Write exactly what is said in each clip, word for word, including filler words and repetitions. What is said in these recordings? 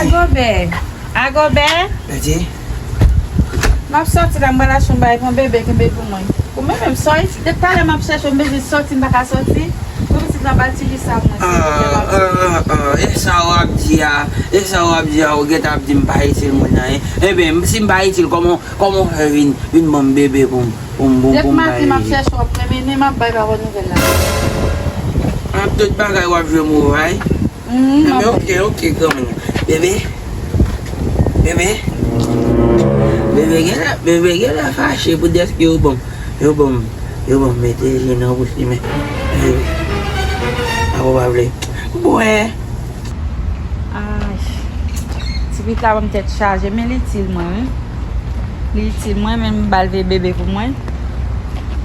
Agobè. Agobè. Mèsi. M ap sòti la, m pral achte yon bagay pou yon bebe kenbe pou mwen. Ou menm menm, sòy, depi talè m ap chèche w, m bezwen sòti, m pa ka sòti. Pou pitit lan ba ti li sa mwen, silvouplè, m ap... Ah, ah, ah, ah, e sa w ap di a, e sa w ap di a, ou gentan ap di m pa itil moun nan, en. Ebyen, si m pa itil, kòman, kòman w fè vin, vin ban m bebe pou m, pou m, pou m, pou m bay li? Depi maten m ap chèche w, ap mennen, m ap bay pa bon nouvèl la. Ak tout bagay w ap jwe move, wi. Mm, m ap bay. Ebyen, oke, oke, granmoun. Bebe, bebe, bebe genlè, bebe genlè fache pou dèske yo ban m, yo ban m, yo ban m mete je nan bouch li, men, bebe, apa w pa vle bwè? Ay, ti pitit la ban m tèt chaje, men li itil mwen, wi. Li itil mwen, men m ba l veye bebe pou mwen.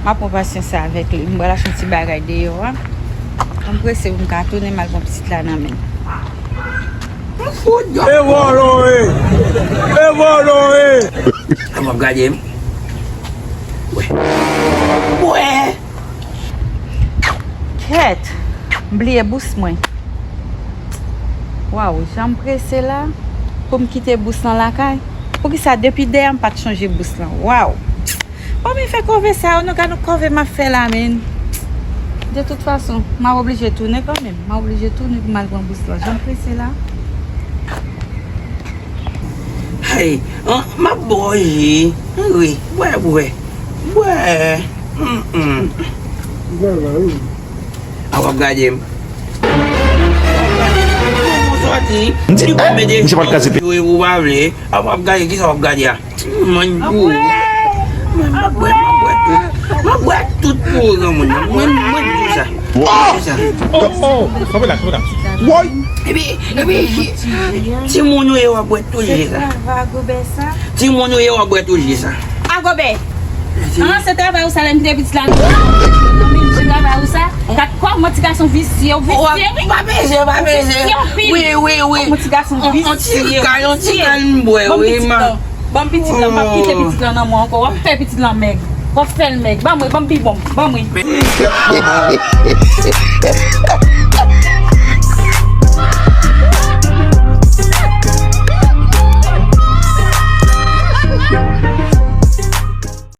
M ap pran pasyans avèk li. M pral achte yon ti bagay deyò a. M prese pou m ka tounen, m al pran pitit la nan men l. E vòlò e! E vòlò e! Sa w ap gade m? Bwè. Bwè. Kèt! M bliye bous mwen. Waw, jan m prese la pou m kite bous lan lakay. Poukisa depi dèyè m pa t chanje bous lan? Waw! Bon, men fè kòve sa yo, nou gade yon kòve m ap fè la, men. De tout fason, m ap oblije tounen kanmenm. M ap oblije tounen pou m al pran bous lan. Jan m prese la. Ay, an, m ap ba w ji. Wi, bwè, bwè. Bwè. Mm, mm. A w ap gade m. Ou sòti. M di, eh, misye pral kraze pi. Ou pa vle. A w ap gade, kisa w ap gade a? Mwen gou. Mwen, m ap bwè, m ap bwè tout. M ap bwè tout pou ou, granmoun nan. Mwen, mwen di sa. Mwen di sa. Oh, oh, kanpe la, kanpe la. Woy! Epi, epi, timoun ou ye, w ap bwè tout je sa. Timoun ou ye, w ap bwè tout je sa. Agobè. An, se travay ou sa, lè m kite pitit la nan men w. Se travay ou sa. Gad kòman ti gason visye, ou visye, wi. Pa peze, pa peze. Ou visye anpil. Wi, wi, wi. Kòman ti gason visye. On ti kal, on ti kal m bwè, wi, ma. Ban m pitit lan, m ap kite pitit lan nan men w ankò. W ap fè pitit lan mèg. W ap fè l mèg. Ban mwen, ban m bibwon, ban mwen.